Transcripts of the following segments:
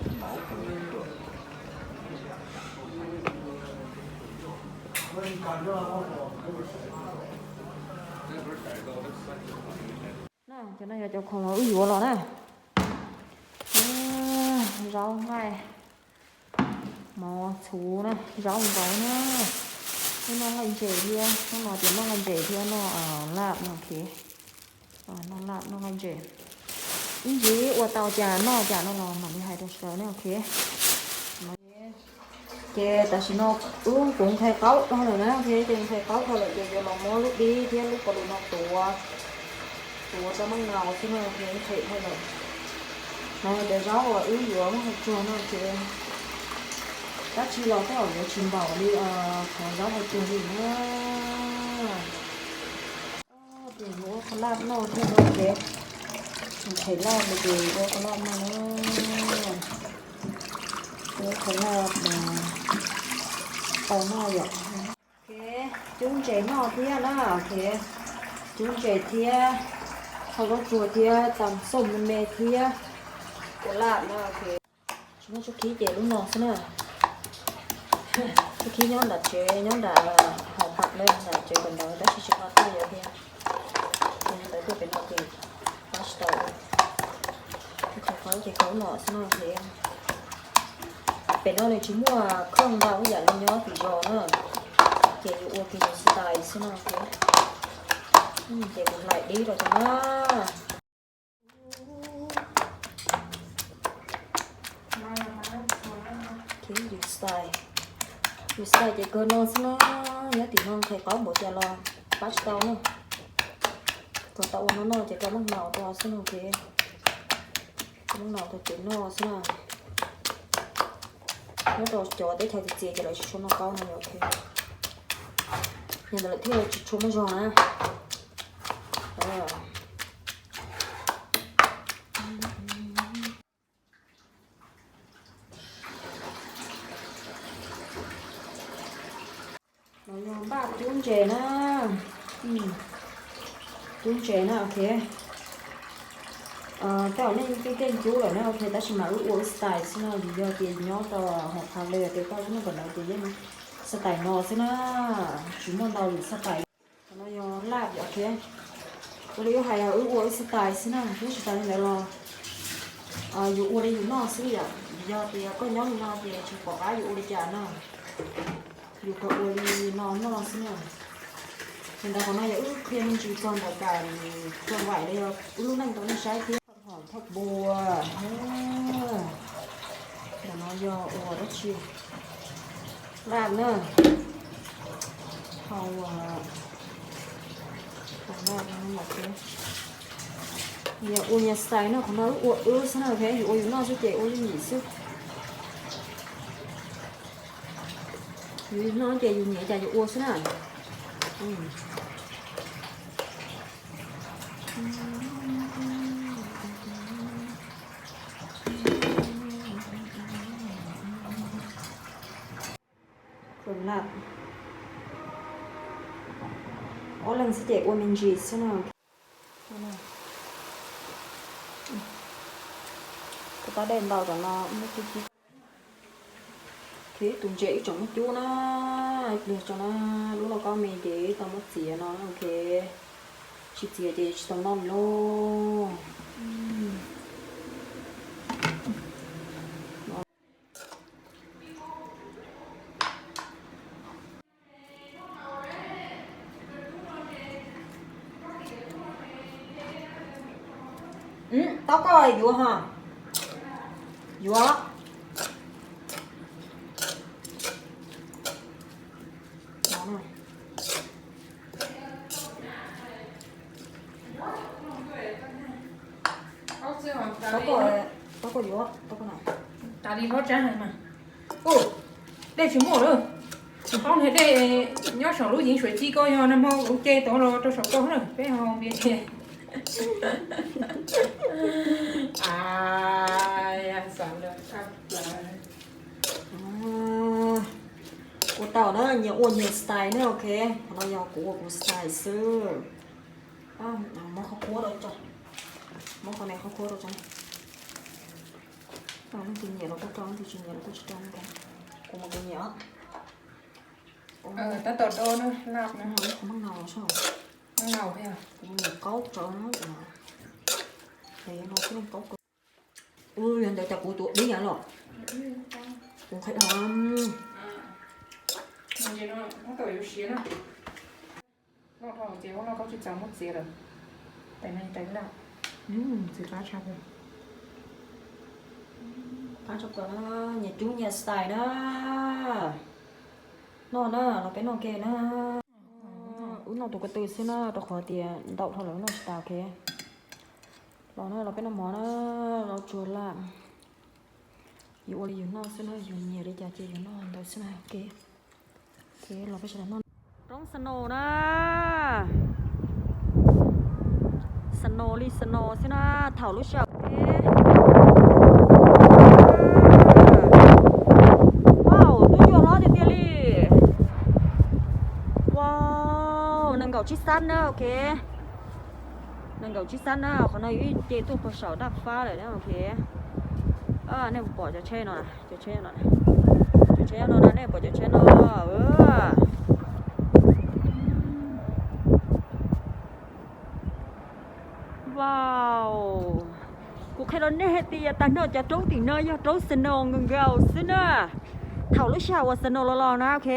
Cov no yog cov khoom uas wb yuav los na. Zaub nqaij, mov txhuv na, zaub ntau na. Wb noj nqaij ntses thiab, hnub no ces noj nqaij ntses thiab noj laj no, ok. Noj laj noj nqaij ntses. Ib ntsis ua tau cas noj cas no los mam li hais rau sawv daws na, ok. Ces tam sim no wb kuv nqhis qaub dhau lawm na, ces nqhis qaub dhau lawm ces yuav los muab lub dib thiab lub kaus lus no tuav, tuav rau meej no xwb no, ces nqhis dhau lawm. No cov zaub uas wb yuav muab hau tsuag no ces dab tsi los tej zaum yuav tsis npaum li qhov zaub hau tsuag li na. Ces yuav ua khav laj noj thiab no ces, nqhis laj ces ua khav laj noj na. Ua khav laj tau noj yom. Cub ntses noj thiab na, cub ntses thiab, hau zaub tsuag thiab, tas xoj me me thiab, ua laj na. Tsis muaj txuj khib ces lub no xwb na. Txuj khib nyob nram tsev, nyob nram hauv phav lawm, nram tsev kawm ntawv tab sis tsis pom tuaj yuav thiab. Ces ntawd tuaj pem no ces pab tsis tau. Nqhis qaub ces kaub no xwb no ces pem no nws tsis muaj khoom ntau ib yam li nyob tim zos na. Ces yuav ua kiag yus style xwb no ces, ces kuv hlais dib rau cov na. Yus style, yus style ces kawg no xwb na. Nyob tim no nqhis qaub npaum cas los pab tsis tau na. Tsuas tau ua no noj ces rau meej no rau xwb no ces, rau meej no rau tsev noj xwb na. Nyob rau cov teb chaws txias txias ces lawv tsis tshua noj qaub no, ok. Yog ntawd lawm thiaj tsis tshua muaj zog na. No yog npaj cub ntses na. Cub ntses na, ok. Tej zaum nej yeej keej keej cub lawm na, ok, tab sis mas wb ua wb style xwb na, vim yog tias nyob rau hauv qhav lawm tias koj lub neej kawm ntawv ces yeej style no xwb na, tsis muaj ntau lwm style. Qhov no yog laj, ok. Ua li wb hais, wb ua wb style xwb na, wb style li ntawd los yus ua li yus noj xwb yom, vim yog tias koj nyob li no ces tsis pom qab yus ua li cas na. Yus kawg ua li no noj xwb na. Ces ntawd qhov no yog wb qhia me ntsis txog ntawm kam, txog vaim li yog wb lub neej rau nej saib thiab. Hom thauj bua, ntawm no yog ua dab tsi? Laj na. Hau, hau laj no yom. Yog ua nyias style no, qhov no wb ua wb xwb na, ok, yus ua yus noj xwb ces ua yooj yim xwb. Yus noj ces yus nyiam cas yus ua xwb na. Ob leeg xwb ces ua me ntsis xwb na. Tab dej ntau tam no. Ib tus ntses ib tsoom muab cub na, pliag tso na, lub lauj kaub me ces tau muab txiav no, ok. Tsis txiav ces tsis tau noj lauj. Tau koj yuav ha. Yuav. Tau koj, tau koj yuav, tau koj na. Tas li hlob Tsab hais mas. Dej tsis muaj lawm. Tsis paub nws dej nyob saum lub yeev suav ci ko yog nag hmo kuv ce tod los rau saum koj na, peb ho npias tias. Ua tau na, nyias ua nyias style na, ok. Qhov no yog kuv ua kuv style xwb. Muab qhov khuab rau tso, muab qhov no qhov khuab rau tso. Leej twg nyiam los kuj rau, leej twg tsis nyiam los kuj tsis rau. Kuv mas kuv nyiam. Tab tom do na, laj na. Qhov maj no, maj no, kuv nyiam qaub tsawv na. Ces no xwb qaub. Ua li ntawd cas kuv tuav dib nyav los. Kuv qhia. Tab tom yuav siav na. Noj dhau ces ua noj koj tsis txaus muab txiav lawm. Tais no tais lawm. Txiv qab tshaj. Qab tshaj plaws na, nyias cub nyias style na. Noj na, los peb noj ke na. Wb noj tus ko tw xwb na, rau qhov tias ntau dhau lawm wb noj tsis tas, ok. Los na, los peb noj mov na, los tsuag laj. Yus ua li yus noj xwb na, yus nyiam li cas ces yus noj ntawd xwb na, ok. Ok, los peb sawv daws noj. Roob snow na. Snow li snow xwb na, thaum lub sij hawm. Wow, twb cua hlob tiag tiag li. Wow, nees nkaum tsib xab na, ok. Nees nkaum tsib xab na, qhov no yus ib ce tuaj puag saum daj fab lawm na, ok. Nej puas pom cov tsheb no, cov tsheb no, cov tsheb no na, nej puas pom cov tsheb no? Wow, kuv qhia rau nej hais tias tag nrho cov roob tim no yog roob snow nkaus nkaus xwb na. Thaum lub sij hawm uas snow los los na, ok.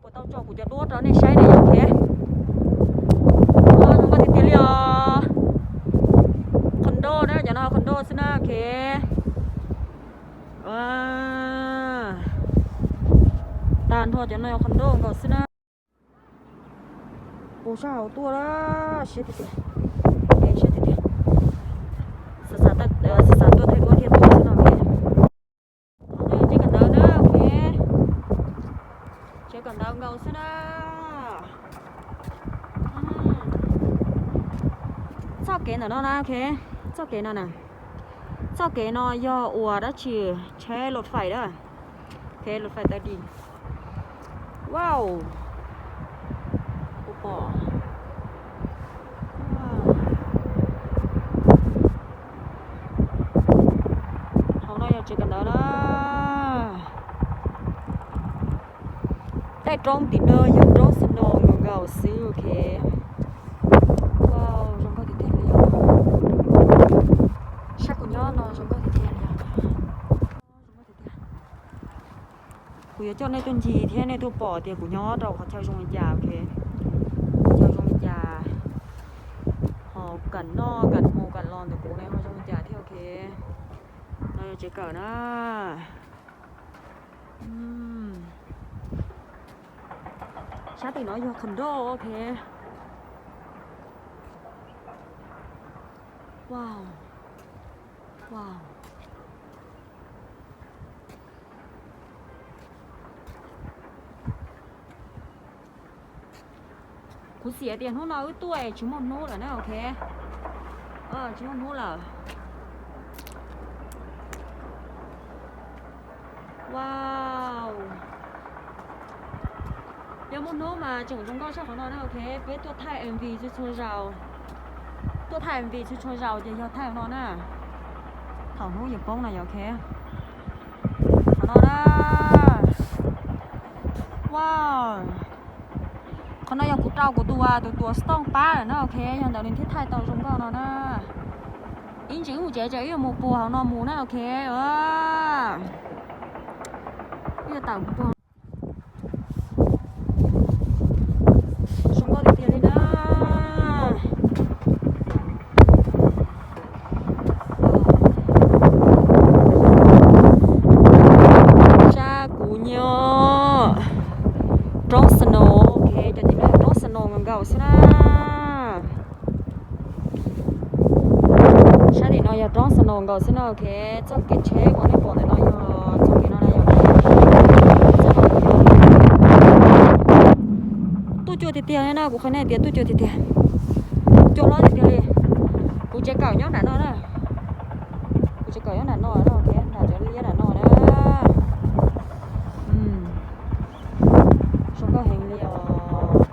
Puas tau tso kuv cov duab rau nej saib na, ok. Zoo nkauj tiag tiag li os. Condo na, cov no condo xwb na, ok. Tag nrho cov no condo nkaus xwb na. Puas sab hauv tuaj siab tiag tiag. Siab tiag tiag. Xav xav tuaj thaij duab thiaj tuaj xwb no, ok. Tsev kawm ntawv na, ok. Tsev kawm ntawv nkaus xwb na. Txoj kev ntawm no na, ok. Txoj kev no na. Txoj kev no yog uas dab tsi, tsheb lus fais na. Ok, lus fais taw dis. Wow. Kuv pom. Hauv no yog tsev kawm ntawv na. Tej roob tim no yog roob snow nkaus nkaus xwb, ok. Wow, zoo nkauj tiag tiag li. Sab kuv nyob no zoo nkauj tiag tiag li. Kuv yuav coj nej tuaj ncig thiab nej tuaj pom tias kuv nyob rau qhov chaw zoo li cas, ok. Chaw zoo li cas, ho kam noj kam mus kam los ntawm kuv ne ho zoo li cas thiab, ok. No yog tsev kawm na. Sab tim no yog condo, ok. Wow. Wow. Kuv xiam tias hnub no wb tuaj es tsis muaj hnub lawm na, ok. Tsis muaj hnub lawm. Wow. Yog muaj hnub mas tseem zoo nkauj tshaj qhov no na, ok. Peb tuaj thaij M V txhua txhua zaus. Tuaj thaij M V txhua txhua zaus ces yog thaij no na. Thaum hnub yuav poob no yog, ok. Qhov no na. Wow. Qhov no yog kuv rau kuv tus, tus tuav stooj pab lawm na, ok. Yog ntawd nws thiaj thaij tau zoo nkauj no na. Ib ntsis wb mus tsev ces wb yuav mus puag hauv no mus na, ok. Wb yuav tawm mus puag. Zoo nkauj tiag tiag li na. Sab kuv nyob roob snow, ok, cov tim no yog roob snow nkaus nkaus xwb na. Sab tim no yog roob snow nkaus xwb na, ok. Txoj kev tsheb uas nej pom ntawm no yog txoj kev no na yog. Tuaj cua tiag tiag li na, kuv qhia nej tias tuaj cua tiag tiag. Cua hlob tiag tiag li. Kuv tsev kawm nyob nram no na. Kuv tsev kawm nyob nram no na, ok, nram cov liab nram no na. Zoo nkauj heev li os.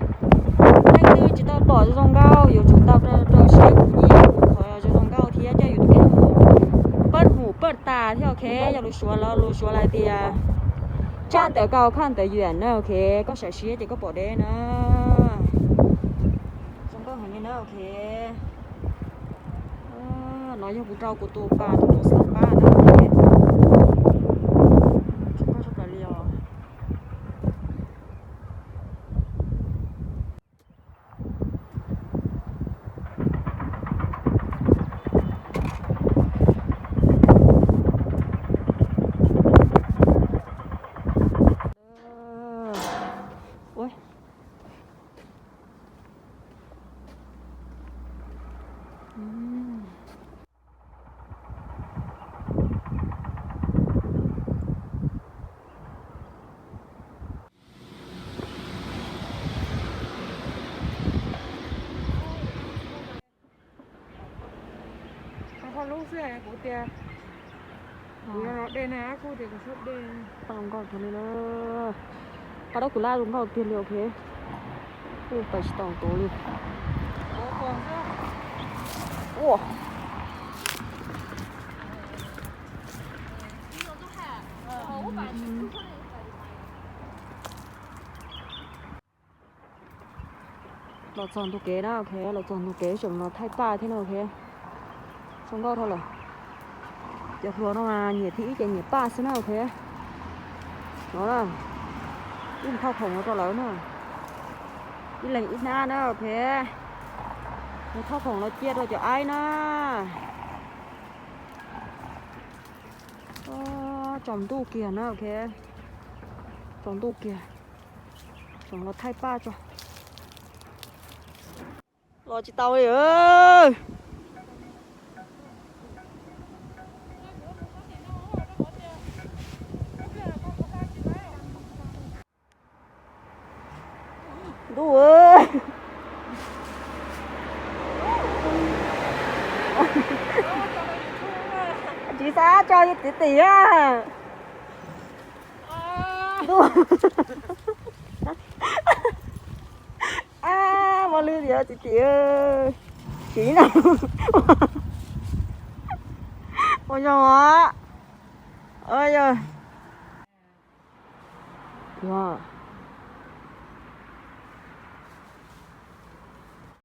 Leej twg tsis tau pom zoo nkauj yuav tsum tau rau siab kuv nyiam kuv qhov zoo nkauj thiab coj yus tus kheej mus paj hum paj tas. Thiab ok, yog lus Suav los lus Suav lawv tias tsaj ntawm kau khaj ntawm yuam na ok, koj sam siab ces koj pom deb na. Zoo nkauj heev li na ok. No yog kuv rau kuv tus pas tus tus xab pab na ok. Zoo nkauj tshaj plaws li os. Ho lub xwb kuv tias kuv no dej na, kuv tias kuv txhob dej. Paj zoo nkauj tiag li na. Paj dab kuv lab zoo nkauj tiag li ok. Kuj pais tsis tau tus li. Ua Los txog ntug kev na ok, los txog ntug kev tseem los thaij paj thiab na ok. Zoo nkauj dhau lawm. Cov hluas no mas nyiam thib ib ces nyiam paj xwb na ok. No na, wb mus thauj khoom no rau lawv na. Ib leeg ib hnab na ok. Mus thauj khoom los cia rau cov aib na. Tsaus ntuj kiag na ok. Tsaus ntuj kiag. Tseem los thaij paj tso. Los tsis tau li. Ntuj, tsis xav tso tiag tiag. Ntuj, ab, mos lwj tiag tiag. Tsis no, ua zoo os. Yog